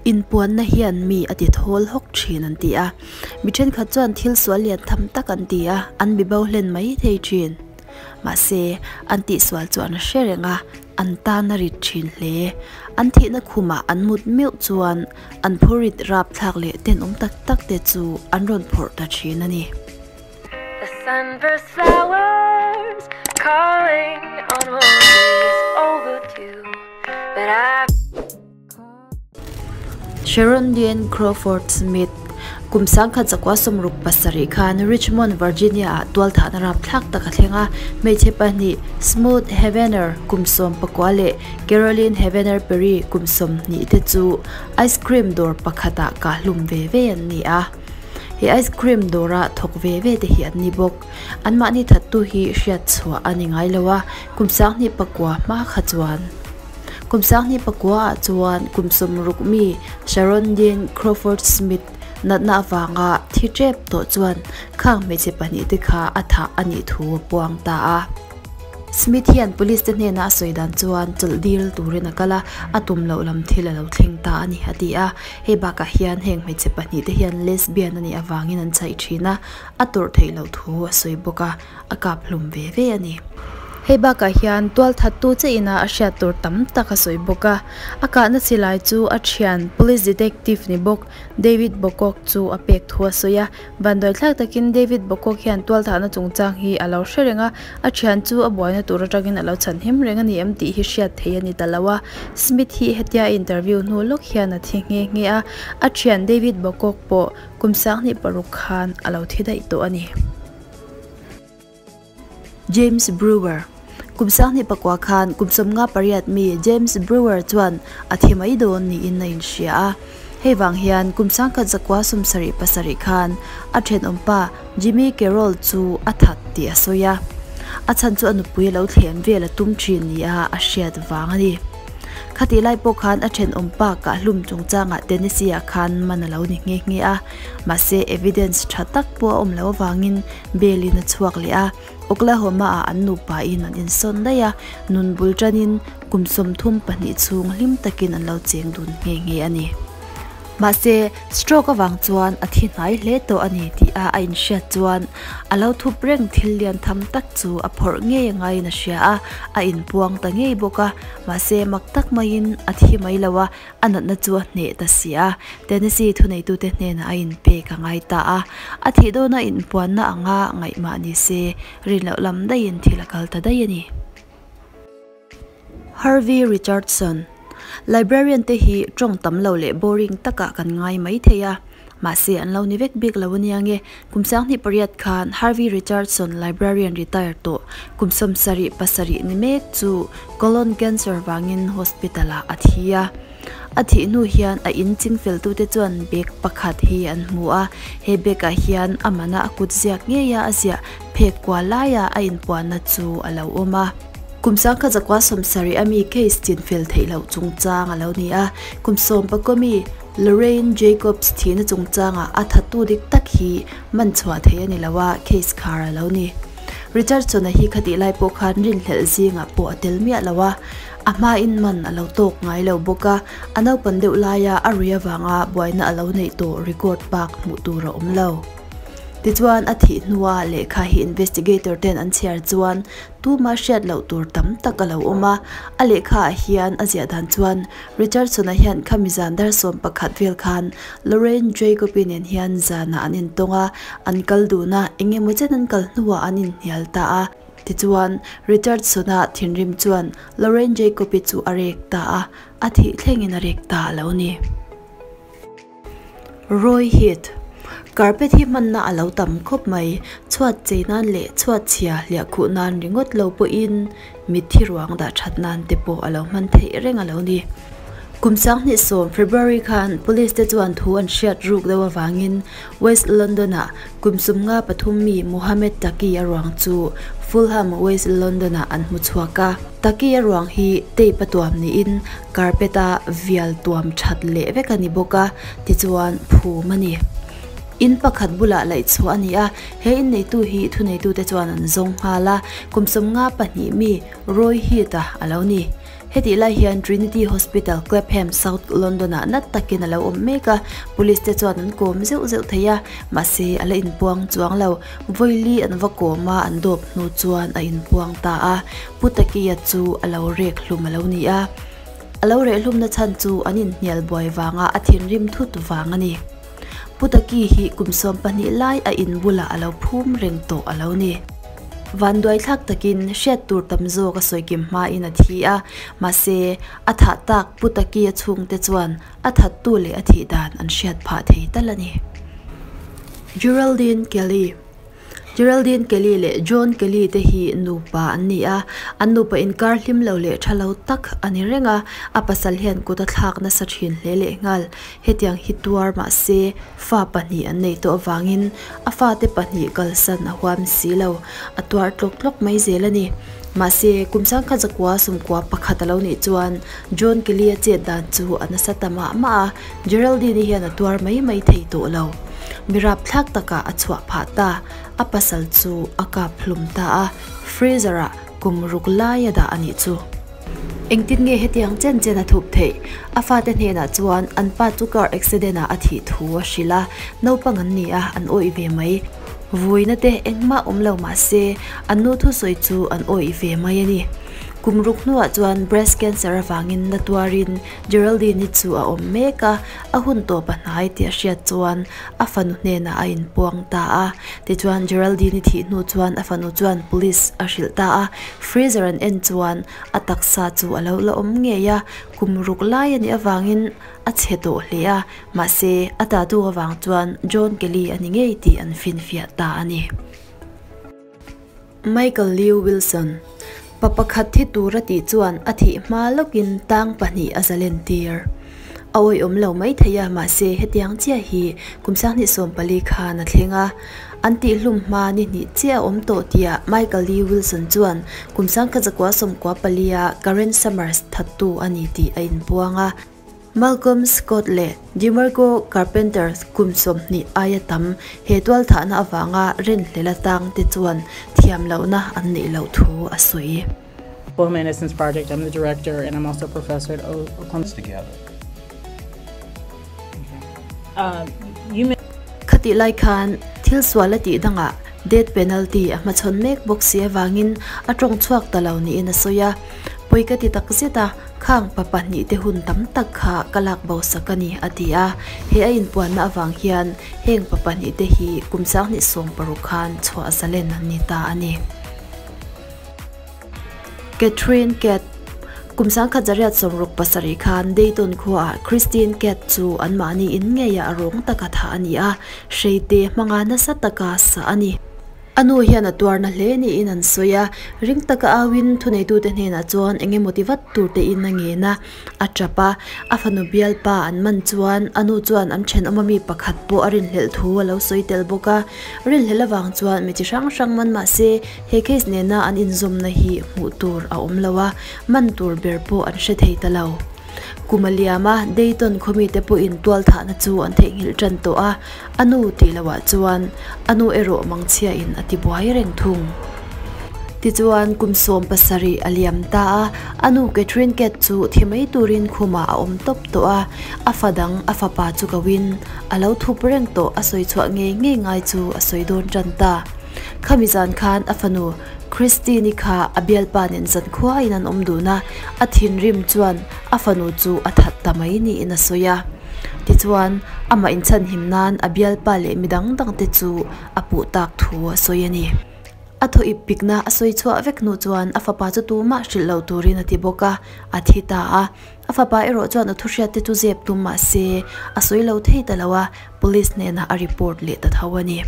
Inpuanna hian mi a ti thawl hawk thin an ti a. Mi thenkhat chuan thil sual lian tham tak an ti a, an bibo hlen mai thei thin. Mahse, an tihsual chu an hre reng a, an tan a rit thin hle. An thihna khumah an mut meuh chuan an phurit rapthlak leh tenawm tak tak te chu an rawn phawrh ta thin a ni. The sunburst flowers calling on roses overdue But I Sharon Dean Crawford Smith, Kum 1967 khan Richmond, Virginia-ah tualthahna rapthlak tak a thleng a, hmeichhe pahnih Smooth Heavener kum 19 leh Caroline Heavener Perry kum 20 te chu ice cream dawr pakhatah kahhlum ve ve an ni a. He ice cream dawra thawk ve ve te hi an ni bawk. Anmahni thattu hi hriat chhuah a ni ngai lo a, kum 2009 hma kha chuan. Kum 2009 ah chuan kum 60 mi Sharon Dean Crawford Smith natna avanga thi tep tawh chuan khang hmeichhe pahnih te kha a thah a nih thu a puang ta a. Smith hian police te hnena a sawi dan chuan chawlh dil turin a kal a, a tum loh lam thil a lo thleng ta a ni a ti a. Hei bakah hian heng hmeichhe pahnih te hian lesbian a nih avangin an chhaih thin a, a tawrh theih loh thu a sawi bawk a, a kap hlum ve ve a ni. Hei bakah hian tualthattu che ina a hriat tur tam tak a sawi bawk a, a kahna silai chu a thian police detective ni bawk David Bocock chu a pek thu a sawi a. Vanduaithlak takin David Bocock hian tualthahna chungchang hi a lo hre reng a, a thian chu a buaina tur atangin a lo chhanhim reng a ni em tih hi hriat theih a ni ta lo a. Smith hi hetia interview hnu lawk hian a thi nghe nghe a, a thian David Bocock pawh kum 2006 khan a lo thi daih tawh a ni. James Brewer, Kum 2009 khan kum 58 mi James Brewer chuan a thi mai dawn niin a inhria a. Hei vang hian kum 1977 khan a thenawmpa Jimmy Carroll chu a that tih a sawi a. A chhan chu a nupui a lo thlem vel a tum thin nia a hriat vang a ni. Khatih lai pawh khan a thenawmpa kahhlum chungchangah Tennessee-ah khan man a lo ni nghe nghe a. Mahse evidence tha tak pawh a awm loh avangin Bail in a chhuak leh a, Oklahoma ah an nupa in an insawn daih a, nun bul tanin kum 32 chhung hlim takin an lo cheng dun nghe nghe a ni. Mahse, stroke avang chuan a thi hnai hle tawh a ni tih a a inhriat chuan a lo thup reng thil lian tham tak chu a phawrh ngei a ngaiin a hria a, a inpuang ta ngei bawk a, mahse mak tak maiin a thi mai lo a, A natna chu a hneh ta si a, Tennessee thuneitute hnenah a inpek a ngai ta a. A thih dawna inpuanna anga ngaihmah ni se, rin loh lam daihin thil a kal ta daih a ni. Harvey Richardson, Librarian te hi tawng tam lo leh boring takah kan ngai mai thei a. Mahse, an lo ni vek bik lo ania nge. Kum 2008 khan Harvey Richardson, librarian retire tawh kum 77 ni mek chu colon cancer vangin hospital-ah a thi a. A thih hnu hian a in chingfeltute chuan bag pakhat hi an hmu a, he bag-ah hian a mana a kut ziak ngeia a ziah phek kual laia a inpuanna chu a lo awm a. Kum 1970 ami case chinfel theih loh chungchang a lo ni a, kum 11 mi Lorraine Jacobs thihna chungchangah a thattu dik tak hi man chhuah theih a ni lo a, case khar a lo ni. Richardson-a hi khatih lai pawh khan rinhlelh zingah pawh a tel miah lo a, a hmain man a lo tawk ngai lo bawk a, a naupan deuh laia a rui avanga buaina a lo neih tawh record bak hmuh tur a awm lo. Tichuan, a thih hnua lehkha hi investigator ten an chhiar chuan Tuma hriat loh tur tam tak a lo awm a, a lehkha ah hian a ziah dan chuan Richardson-a hian khami zan dar 11 vel khan Lorraine Jacob-i nen hian zanah an intawng a, an kal dun a, eng emaw chen an kal hnuah an inhnial ta a. Tichuan, Richardson-a thinrim chuan Lorraine Jacob-i chu a rek ta a, a thih thlengin a rek ta a lo ni. Roy Heath, Carpet hi hmanna a lo tam khawp mai, chhuat chei nan leh chhuat chhia hliah khuh nan ringawt lo pawhin mitthi ruang dah that nan te pawh a lo hman theih reng a lo ni. Kum 2010 February khan Police te chuan thu an hriat ruk deuh avangin West London-ah kum 53 mi Mohammed Taki a ruang chu Fulham, West London-ah an hmu chhuak a. Taki a ruang hi tape a tuam niin carpet a vial tuam that leh vek a ni bawk a, tichuan phum a ni. In pakhat bulah laih chhuah a ni a, he inneitu hi thuneitute chuan an zawng nghal a, kum 52 mi Roy Heath-a a lo ni. Hetih lai hian Trinity Hospital, Clapham, South London-ah nat takin a lo awm mek a, police te chuan an kawm zeuh zeuh thei a, mahse a la inpuang chuang lo. Vawili an va kawm a, an dawp hnu chuan a inpuang ta a, Pu Takia chu a lo rek hlum a lo ni a. A lo reh hlumna chhan chu an inhnial buai vanga a thinrim thut vang a ni. Pu Taki hi kum 12 lai a in bulah a lo phum reng tawh a lo ni. Vanduaithlak takin hriat tur tam zawk a sawi kim hmain a thi a, mahse a thah tak Pu Taki a chhungte chuan a thattu leh a thih dan an hriat phah thei tal a ni. Geraldine Kelly. Geraldine Kelly leh John Kelly te hi nupa an ni a, an nupa inkar hlim lo leh tha lo tak a ni reng a, a pasal hian kut a thlak nasa thin hle leh nghal. Hetiang hi tuar mahse fa pahnih an nei tawh avangin a fate pahnih kalsan a huam si lo, a tuar tlawk tlawk mai zel a ni. Mahse, kum sangkhat zakua sumkua pakhat a lo nih chuan John Kelly a chet dan chu a nasa ta mah mah a, Geraldine-i hian a tuar mai mai thei tawh lo. Mi rapthlak takah a chhuah phah ta, a pasal chu a kap hlum ta a, freezer-ah kum ruk lai a dah a nih chu. Engtin nge hetiang chen chen a thup theih? A fate hnenah chuan an pa chu car accident-ah a thih thu a hrilh a, naupang an ni a, an awih ve mai. Vuina te engmah awm lo mah se, an nu thusawi chu an awih ve mai a ni. Kum ruk hnuah chuan breast cancer avangin na tuarin Geraldine-i chu a awm mek a, a hun tawp a hnai tih a hriat chuan a fanu hnenah a inpuang ta a. Tichuan Geraldine-i thih hnu chuan a fanu chuan police a hrilh ta a, freezer an en chuan a taksa chu a lo la awm ngei a, kum ruk lai a nih avangin a chhe tawh hle a, mahse a tatu avang chuan John Kelly a ni ngei tih an finfiah ta a ni. Michael Lew Wilson, Pa pakhat thi tur a tih chuan a thih hma lawkin tang pahnih a zalen tir. A awihawm lo mai thei a, mahse hetiang chiah hi kum 2014 khan a thleng a. An tihhlum hma ni hnih chiah a awm tawh tia Michael Lee Wilson chuan kum 1994 a Karen Summers thattu a ni tih a inpuang a. Malcolm Scott leh DeMarco Carpenter kum 20 aia tam he tualthahna avanga rinhlel atang te chuan thiam lohna an neih loh thu a sawi. Oklahoma Innocence Project. I'm the director and I'm also a professor at Oklahoma. Together. You Khatih lai khan thil sual a tih dangah death penalty a hmachhawn mek bawk si avangin a tawng chhuak ta lo niin a sawi a. Pawi ka ti tak zet a, Khang pa pahnih te hun tam tak kha ka lak bo sak a ni, a ti a. He a inpuanna avang hian heng pa pahnih te hi kum 2016 khan chhuah zalen an ni ta a ni. Catherine Cat, Kum 1967 khan Dayton khuaah Christine Cat chu anmahni in ngeiah a rawng taka thah a ni a, hreite hmanga nasa taka sah a ni. A nu hian a tuarna hle niin an sawi a, ring taka auin thuneitute hnenah chuan eng emaw ti vat tur tein a ngen a, a tap a. A fanu bialpa an man chuan a nu chuan an thenawm ami pakhat pawh a rinhlelh thu a lo sawi tel bawk a. Rinhlelh avang chuan mi chi hrang hrang man mah se he case nena an inzawmna hi hmuh tur a awm lo a, man tur ber pawh an hre thei ta lo. Kum a liam a, Dayton khawmite pawhin tualthahna chu an theihnghilh tan tawh a, a nu tih loah chuan a nu erawh mangchhiain a ti buai reng thung. Tichuan, kum 17 a liam ta a, a nu Catherine Cat chu thi mai turin khumah a awm tawp tawh a, a fa dang a fapa chu koin a lo thup reng tawh a sawi chhuah ngei ngei ngai chu a sawi dawn tan ta. Khami zan khan a fanu Christine-i kha a bialpa nen zankhuain an awm dun a, a thinrim chuan a fanu chu a that ta mai niin a sawi a. Tichuan, amah inchhanhim nan a bialpa leh mi dang dangte chu a puh tak thu a sawi a ni. A thaw ip pikna a sawi chhuah vek hnu chuan a fapa chu tumah hrilh lo turin a ti bawk a, a thi ta a. A fapa erawh chuan a thuhriatte chu zep tum mah se, a sawi lo thei ta lo a, police hnenah a report leh ta tho a ni.